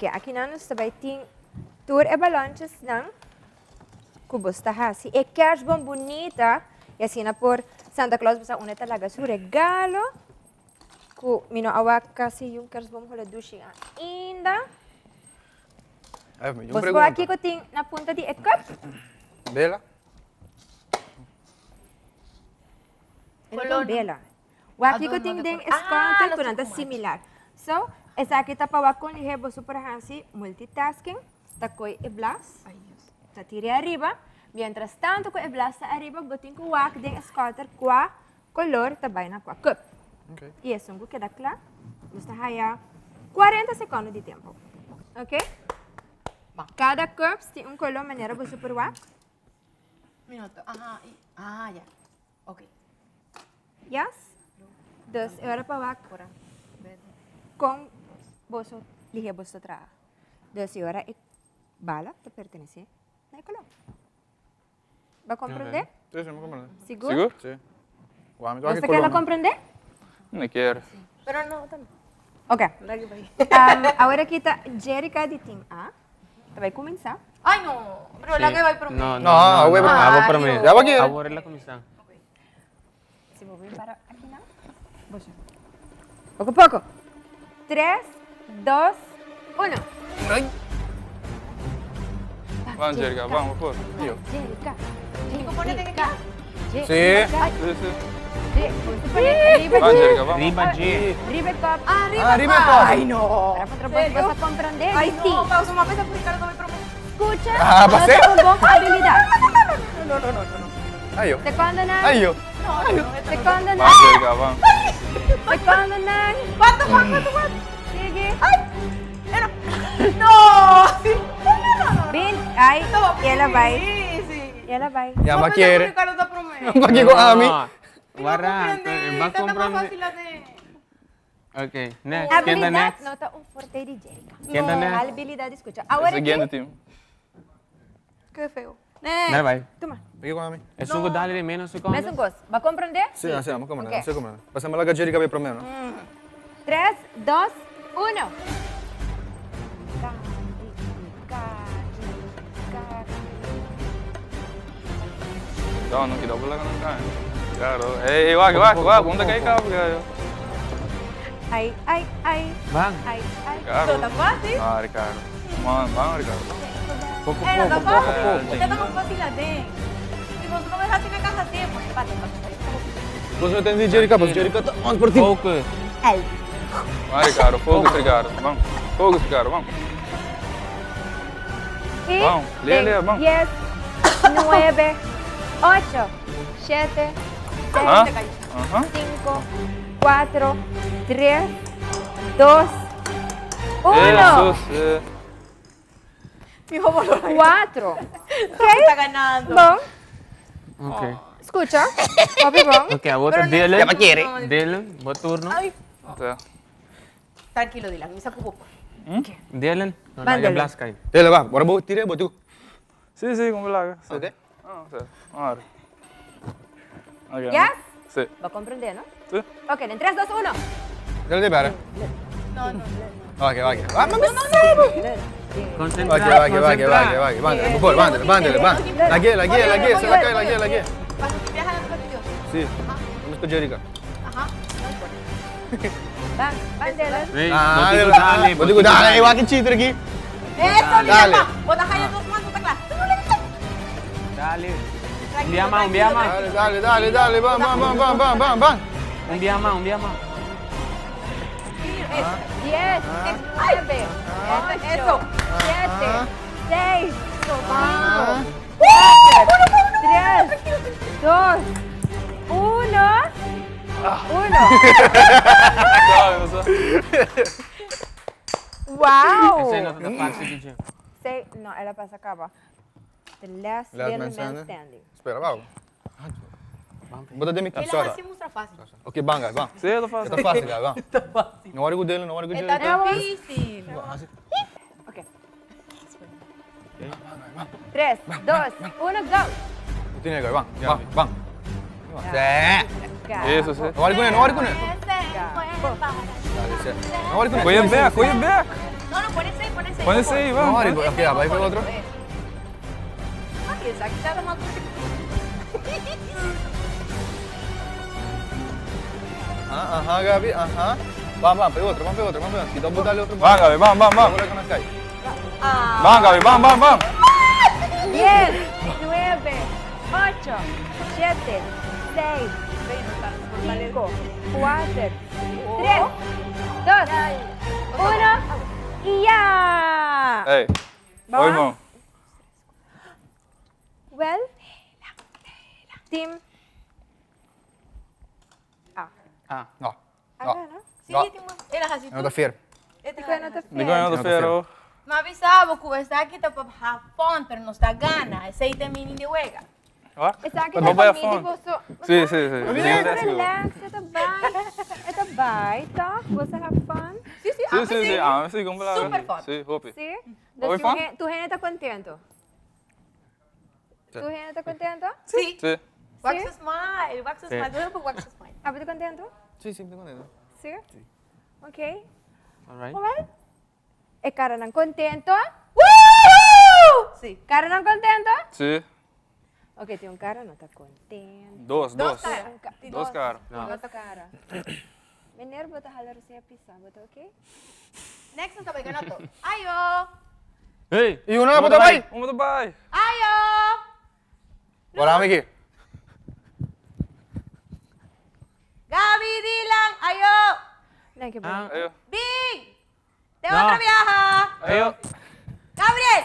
Ok, akinan nos ta bai tin tur e balòntjesnan ku bos ta hasi. E kerstboom bunita y asina por Santa Claus bo sa unda ta laga su regalo. Ku mi no a wak kasi un kerstboom hole dushi ainda. Ay, mi Bos por aki ku tin na punta di e cup? Bela. Color. Bela. Wak kiko tin den e skonter ku nan ta similar. So, esaki ta pa wak kon lihé boso por hasi multitasking, ta koi e blas, ta tir'é ariba, mientras tanto ku e blas ta ariba bo tin ku wak den e skonter kua kolor ta bai na kua cup. I esun ku keda kla, nos ta haya 40 sekondo di tempu. Ok? Kada cups tin un kolor manera boso por wak. Ah, ya. Ok. Yes? Dus e ora pa wak kon boso lihé boso ta traha. Dus e ora e bala ta pertenesé na e koló. Bo a komprendé? Sí, sí, mi a komprendé. Sigur? Sigur? Sí. Wak mi ta wak Boso e ta keda koló. komprendé? Mi kier. Pero no tambe. Ok. Awor aki ta Jerica di team A. Ta bai kuminsá. Ay no, pero la que bai promé. No, No, awe promé. Abo promé. Ya bo kier. Awor el a kuminsá. Si bo bin para aki nan, bo sa. Poko poko. Tres, dos, uno. Ay. Vamos, Jerica, vamos, por. Yo. Jerica. Kiko pone den e kla? Sí. Sí, sí. Riba Vamos, Jerica, vamos. Riba dje. Riba e kop. Ah, riba. Ah, riba e kop. Ay no. Para contra vos vas a comprender. Ay Sí. no, pausa, m'a pensa ku Ricardo bai promé. Escucha, Ah, no pasé. ta un bon habilidad. No, no, no, no, no. Ayo. Secondonan. Ayo. No, no, no. Secondonan. Vamos, Jerica, vamos. Secondonan. Cuánto, cuánto, cuánto, cuánto? Sigue. Ay. Pero, no. Sí. No, no, no. Bin, ay, No, y ela bai. Sí, sí. Y ela bai. Ya M'a ma pensa ku kier. Ricardo ta promé. Pa kiko ami. Wara, Comprende, va ta mas comprende. fácil ade. Ok, next. Ken ta Habilidad next? no ta un fuerte di Jerica. Ken ta next? Habilidad di escucha. Awor aki. Siguiente team. Qué feo. Dale bai. Tuma. Pa kiko ami. Esun ku dale di menos secondo. Mesun kos. Ba comprende? Sí, sí, mi a comprende. Ok. Mi a comprende. Pasamos laga Jerica bay prome, no? Tres, dos, uno. No, no kita bola kan kan. Claro. Ey, ey, wak, wak, wak, punta kay kap kayo. Ai, ai, ai. Ban. Ai, ai. Ricardo. Ta fácil. Ah, Ricardo. Man, ban, Ricardo. Poco Eh, no ta poco, poco fácil. poco. Ta tan fácil ade. Si vos no me dejas sin casa tiempo, empate, empate. Bos no tende Jerica, bos Jerica ta ons por ti. Focus. El. Van, Ricardo, focus, Ricardo. Van. Focus, Ricardo, van. Y Vamos, lea, lea, vamos. 10, 9, 8, 7, 6, Ajá. Ajá. 5, 4, 3, 2, 1. Eso, sí. Fijo bolor. 4. Está ganando. Bon, Ok. escucha. Hopi bon. Ok, abo ta Pero no- Dylan. Ya pa quiere. Dylan, bo turno. Ay. Ta. Tranquilo, Dylan, mi saco poco. Dylan, no Van, laga Dylan. blas kai. Dele, va. Ora bo tire, bo tu. Sí, sí, como laga. Sí. Ok. Ah, sí. A ver. Ok. Yes? Sí. Bo comprende, no? Sí. Ok, en 3, 2, 1. Dele de bare. No, no. Ok, va, ok. Va, mami. Concentra, Ok, va, ok, va, ok, va, concentra. ok, va, ok. Vándale, por, vándale, vándale, va. La guía, la guía, la guía, se la cae, la guía, la guía. Paso que viajan los partidos. Sí. Vamos con Jerica. Ajá. No importa. Van, van, Dylan. Ey, Ah, bo tin ku dale, Bo tin ku dale, wak ki cheater aki. Eso, Dale. Dylan, pa. Bota jaya dos manos, está claro. Dale. Un bia mas, un bia mas. Dale, dale, dale, dale, van, van, van, van, van, van, van. Un bia mas, un bia mas. 10, 9, 8, Eso. 7, 6, 5, 4, 3, 2, 1. 1. Sabe, no sa. Wow! Esei no ta fácil di dje. Sei, no, el a pasa caba. The last Last little man man standing. standing. Spera, va. Bo ta den mi Él sorry. así mustra fácil. Ok, ban, guys, ban. Sí, ta fácil. Ta fácil, guys, ban. No worry ku Dylan, no worry ku Está Jerica. difícil. Ok. 3, 2, 1, go! No tiene, guys, ban, ban, ban. Sí. Eso, sí. No worry ku ne, no worry ku ne. Dale, sí. No worry ku ne. Gooi hem back, gooi hem back. No, no, pone esey, pone esey. Pone esey, ban. No, Ari, ok, bai pa e otro. Ay, esaki ta mas duro Aha, aha, Gabi, aha. Ban, ban, pa e otro, ban pa e otro, ban pa e otro. Kita bo dal e otro. Ban, Gabi, ban, ban, ban. Bo laga nan kai. Ban, Gabi, ban, ban, ban. Dies, nuebe, ocho, shete, seis, cinco, cuater, tres, dos, uno y ya! Ey, Ba hoy wak? mo. Wel, team A. Ah. No. A No. gana. Sí, No. tin el a hasi No ta fair. Dikon no ta Dikon no fair? ta fair, oh. Mi a bisa bo ku esaki ta pa have fun, pero nos ta gana. Esei ta meaning di wega. Esaki ta No bai pa mí afon. di boso. Sí, sí, sí. Boso Sí, ta sí. relax, e ta bai. E ta bai, toch? Boso have fun? Sí, sí, Sí, sí, sí. Ah, sí, kon palabra. Super fun. Sí, hopi. Sí? Hopi Dus fun? tur hende ta contento? Tur hende ta contento? Sí. Sí. Wax a smile, wax a smile. Doe pa wax a smile. Abo ta contento? Sí, sí, mi ta contento. Sí? Ok. Alright. Well, e caranan contento? Sí. Caranan contento? Sí. Ok, tin un cara no ta contento. Dos, dos. cara. Un ca- Dos cara. Dos cara. Meneer, bo ta hala rosea pisa, bo ta ok? Next nos ta bai gana to. Ayo! Hey! Y uno bo ta bai! Un bo ta bai! Ayo! Wara mi aki. Gaby, Dylan, ayo! Nan ke Ah. Ayo. Big! Te No. otro biaha! Ayo! Gabriel!